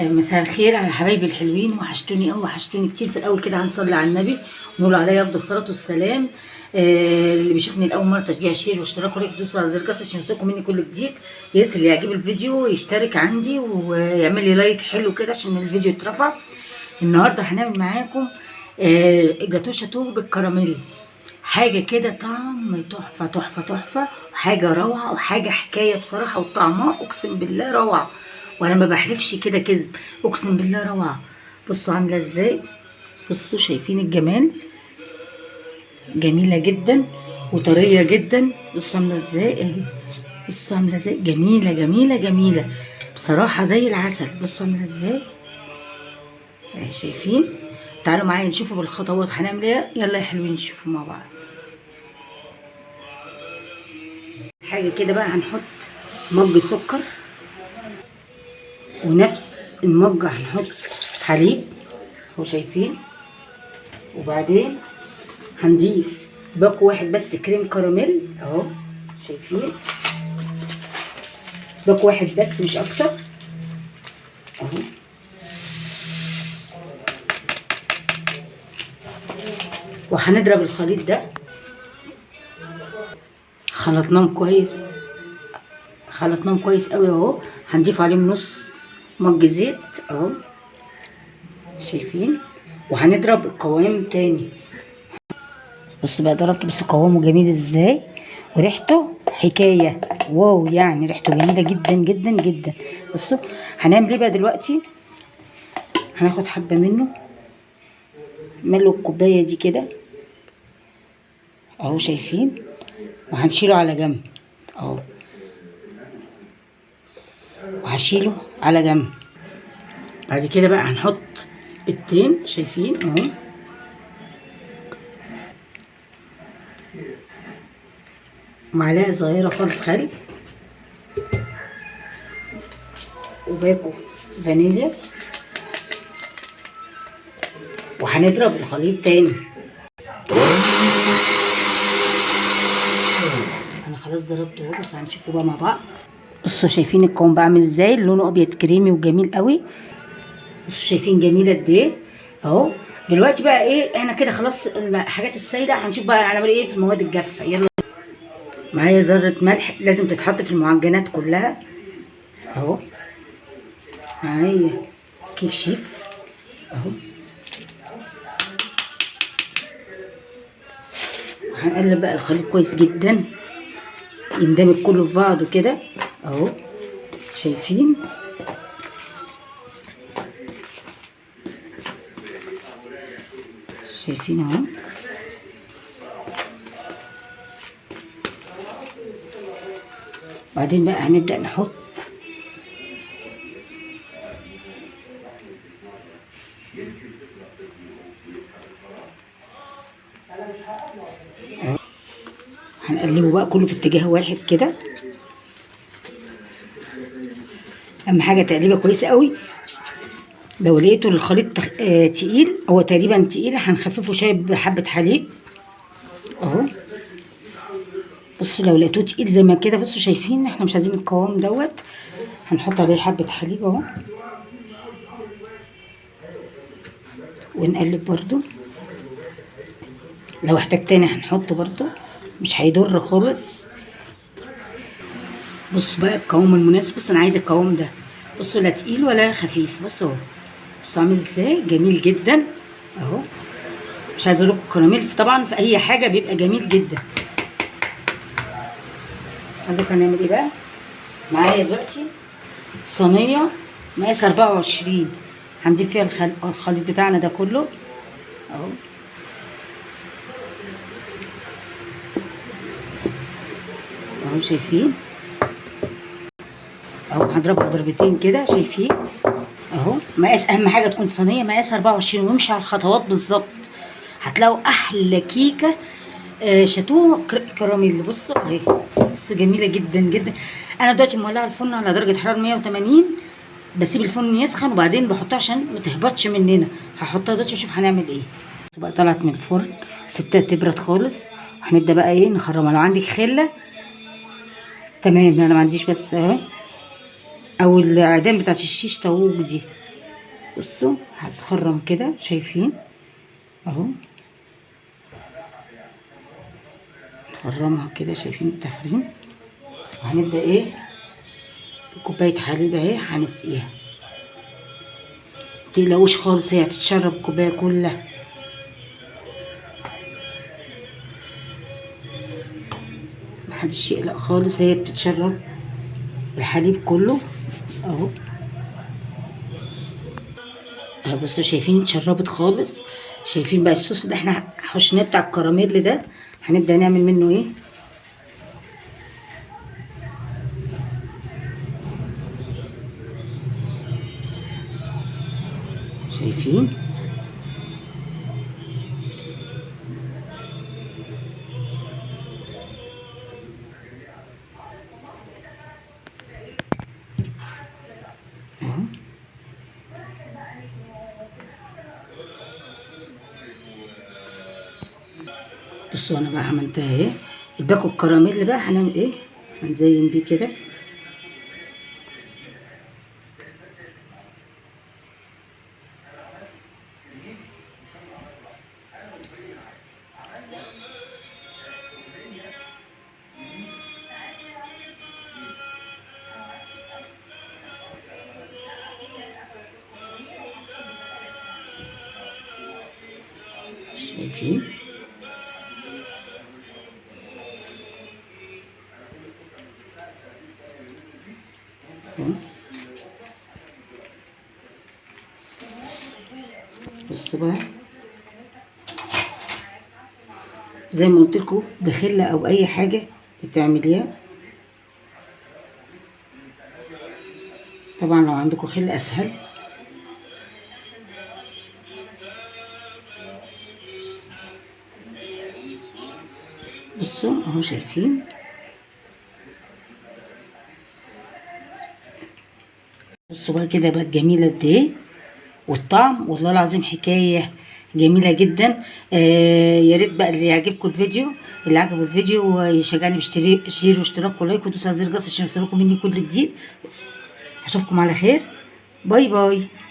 مساء الخير على حبايبي الحلوين. وحشتوني قوي، وحشتوني كتير. في الاول كده هنصلي على النبي ونقول عليه افضل الصلاة والسلام. اللي بيشوفني لاول مرة تشجيع share واشتراك و like، دوسوا على زر الجرس عشان يوصلكم مني كل جديد. يا ريت اللي يعجبه الفيديو يشترك عندي ويعمل لي like حلو كده عشان الفيديو يترفع. النهارده هنعمل معاكم جاتوه شاتوه بالكراميل، حاجة كده طعم تحفة تحفة تحفة، وحاجه روعه وحاجه حكاية بصراحة، وطعمها اقسم بالله روعه، وانا ما بحلفش كده كذب، اقسم بالله روعه. بصوا عامله ازاي، بصوا شايفين الجمال، جميلة جدا وطريه جدا. بصوا عامله ازاي اهي، بصوا عامله ازاي، جميلة جميلة جميلة بصراحة زي العسل. بصوا عامله ازاي اهي، شايفين؟ تعالوا معايا نشوفوا بالخطوات هنعمل ايه. يلا يا حلوين نشوفوا مع بعض. حاجة كده بقى، هنحط مج سكر، ونفس المج هنحط حليب اهو شايفين، وبعدين هنضيف باكو واحد بس كريم كراميل اهو شايفين، باكو واحد بس مش اكتر اهو. وهنضرب الخليط ده، خلطناهم كويس، خلطناهم كويس قوي اهو. هنضيف عليهم نص مج زيت اهو شايفين، وهنضرب القوام تاني. بصوا بقى ضربته، بس قوامه جميل ازاي وريحته حكاية، واو يعني ريحته جميلة جدا جدا جدا. بصوا هنعمل ايه بقى دلوقتي، هناخد حبه منه، ملو الكوباية دي كده اهو شايفين، وهنشيله على جنب اهو، وهشيله على جنب. بعد كده بقى هنحط بيضتين شايفين اهو، معلقه صغيرة خالص خل، وباكو فانيليا، وهنضرب الخليط تاني. انا خلاص ضربته اهو، بس هنشوفه بقى مع بعض. بصوا شايفين القوام بقى عامل ازاي، لونه ابيض كريمي وجميل قوي. بصوا شايفين جميلة قد ايه اهو. دلوقتي بقى ايه، احنا كده خلاص الحاجات السايله، هنشوف بقى هنعمل ايه في المواد الجافه. يلا معايا ذره ملح لازم تتحط في المعجنات كلها اهو، معايا كيك شيف اهو، هنقلب بقى الخليط كويس جدا يندمج كله في بعضه كده اهو شايفين. شايفين اهو. بعدين بقى هنبدأ نحط هنقلبه بقى كله في اتجاه واحد كده. اهم حاجة تقليبه كويسة قوي. لو لقيتوا الخليط تقيل، هو تقريبا تقيل، هنخففه شوية بحبه حليب اهو. بصوا لو لقيتوه تقيل زي ما كده، بصوا شايفين احنا مش عايزين القوام دوت، هنحط عليه حبه حليب اهو ونقلب برده. لو احتاج تاني هنحطه برده، مش هيضر خالص. بصوا بقى القوام المناسب، بصوا انا عايزه القوام ده، بصوا لا تقيل ولا خفيف. بصوا اهو، بصوا عامل ازاي، جميل جدا اهو. مش عايزه اقول لكم الكراميل طبعا في اي حاجة بيبقى جميل جدا. عندكم هنعمل ايه بقى؟ معايا دلوقتي صينية مقاس 24 هنضيف فيها الخليط بتاعنا ده كله اهو. اهو شايفين اهو، هضربها ضربتين كده شايفين اهو. مقاس، اهم حاجة تكون صينية مقاس 24، وامشي على الخطوات بالظبط، هتلاقوا احلى كيكة شاتوه كراميل. بصوا اهي، بصوا جميلة جدا جدا. انا دلوقتي مولعه الفرن على درجه حرارة 180، بسيب الفرن يسخن وبعدين بحطها عشان ما تهبطش مننا. هحطها دلوقتي اشوف هنعمل ايه. بقى طلعت من الفرن، سبتها تبرد خالص، وهنبدا بقى ايه نخرمها. لو عندك خله تمام، انا ما عنديش بس اهي، او العيدان بتاعت الشيش طاووق دي. بصوا هتخرم كده، شايفين اهو، نخرمها كده، شايفين التخريم. وهنبدا ايه بكوبايه حليب اهي، هنسقيها. متقلقوش خالص، هي هتتشرب الكوباية كلها. محدش يقلق خالص، هي بتتشرب الحليب كله اهو. اهو بصوا شايفين اتشربت خالص. شايفين بقى الصوص اللي احنا حشناه بتاع الكراميل ده، هنبدا نعمل منه ايه. شايفين اهو. بصوا انا بقى عملتها اهي. الباكو الكراميل بقى هنعمل ايه، هنزين بيه كده. شايفين بصوا بقى زي ما قلت لكم، بخله او اي حاجة بتعمليها. طبعا لو عندكم خله اسهل. بصوا اهو شايفين. بصوا بقى كده بقت جميلة قد ايه، والطعم والله العظيم حكاية جميلة جدا. يا ريت بقى اللي يعجبكم الفيديو، اللي عجبه الفيديو يشجعني باشتراك، share واشتراك و like، ودوسوا على زر الجرس عشان يوصلكم مني كل جديد. اشوفكم على خير، bye bye.